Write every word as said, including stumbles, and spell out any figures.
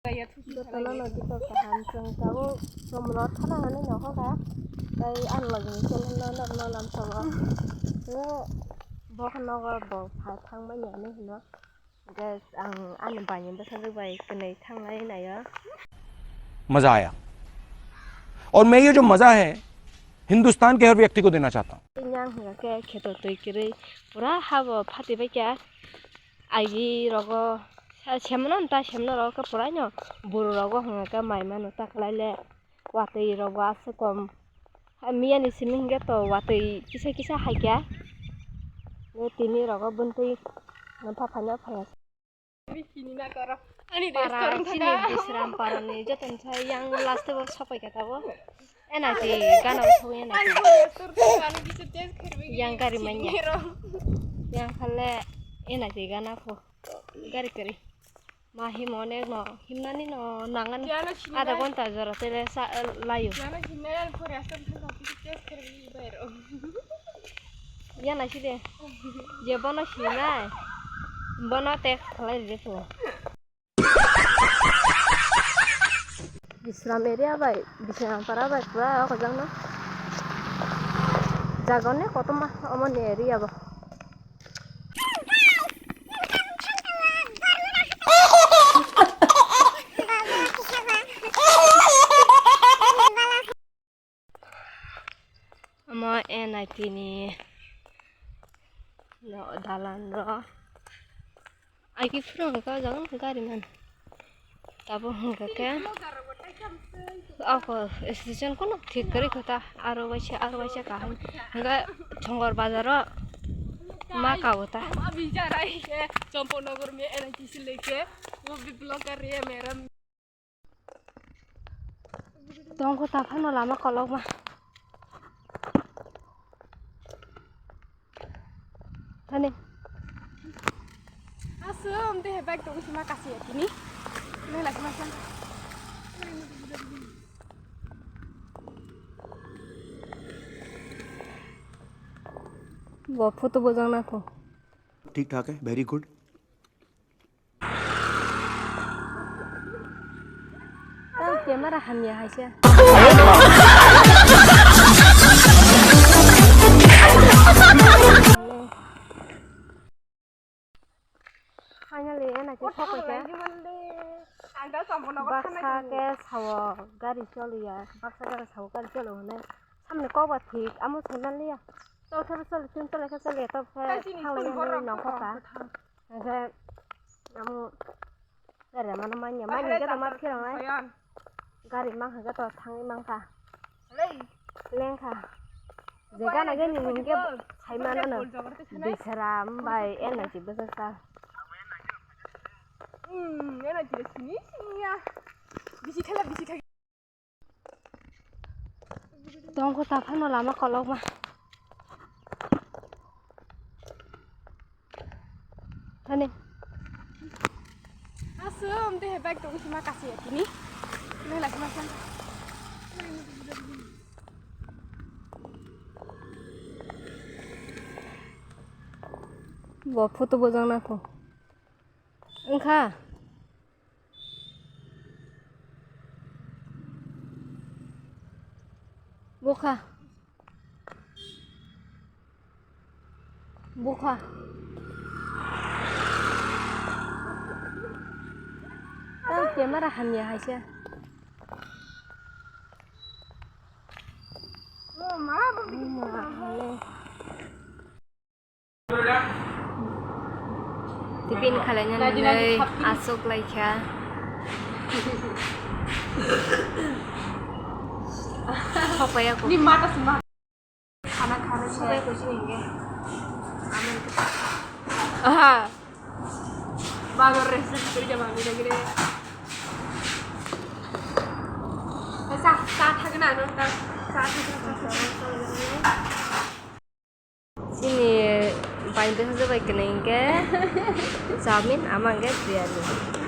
Jotono no jito kaham chwng tabuk chwng no thana hwnwi no hoda. Tai ang logini channel no no no lam sabo. Bo nogo bo pha thang manya hinwi hino. Guys, ang ani bani bwsajwk bai kwnwi thanglai naio. मजा आया। और मैं ये जो मजा है, हिंदुस्तान के हर व्यक्ति को देना चाहता हूँ। Yang hingke kheto twi kwrwi pura habo phati bai kha. Agi rogo semno ta semno rogo pura no buru rogo hingke mai mano ta kwlai le. Watwi rok bo aswk kom. Miya ni simi hingke to watwi kisa kisa hai kha. Tini rogo buntwi pha phanya phanya. Para chini Bisram para ni joto ni sai yang last o sopai kha tabo. N I T gana o sogwi N I T. Yang gari manya. Yang khale N I T gana pho. Gari kari. Ma himo onek no himnani no nangan. Adha ghonta jora tele sa layo. Yana side. Je bono sinai. Bono text khalai ride pho. Bisram area bai, Bisram para bai pura o kajang no. Jagone kotoma omoni area bo. Omo N I T ni no dalan ro. Aiki phuru hwnkha o jaga wngkha gari man. Tabuk hwnkha khe ako station kono thik kwrwi kho ta, aro waisa, aro waisa kaham. Hwnkha Chongor bazar o ma kao ta. Abi jarai khe Champaknagar me N I T si leke, wo bi blocker re meram. Tongkho ta phano lama kolokma. Thani. Aswm de he bike tong sima kasi ya tini. Nang lagi masan. Bo photo bojang na ko. ठीक ठाक है, very good। Tang camera hamya hai se. Finally, ena ke sopai ke. Baksa ke sao gari choliya, baksa gari sao gari cholo hwnwi. Samni kok ba thik, amo saimanliya. Chol khe choli, chol khe choli, tok khe thanglaiya hwnwi nongkha. Hingkhe amo gari mano manya, manya hingkhe tongma phirwngnai. Gari mankha khe to thangwi mankha. Lengkha. Je gana gani hingkhe saimano no. Bisram bai energy bwsajak. Hmm, energy sini sini ya. Bisi thela bisi thagi. Tongkho ta phano lama kolokma. Thani. Aswm de he bike tong sima kasi ya tini. Nang lagi masan. Bo photo bojang na ko. Wngkha. Bukha. Bukha. Tang camera hamya hai se. Tiffin khalaina nwnwi aswk laikha. Sokpaiya ko. Ni mata sima. Khana khana sokpaiya ko sini hingke. Aha. Bagor restaurant kuri jama ni lagi de. Sa sa thagna no ta sa thagna. Chini bai bwsajwk bai kwnwi hwnkhe chowmin, ama hwnkhe biryani.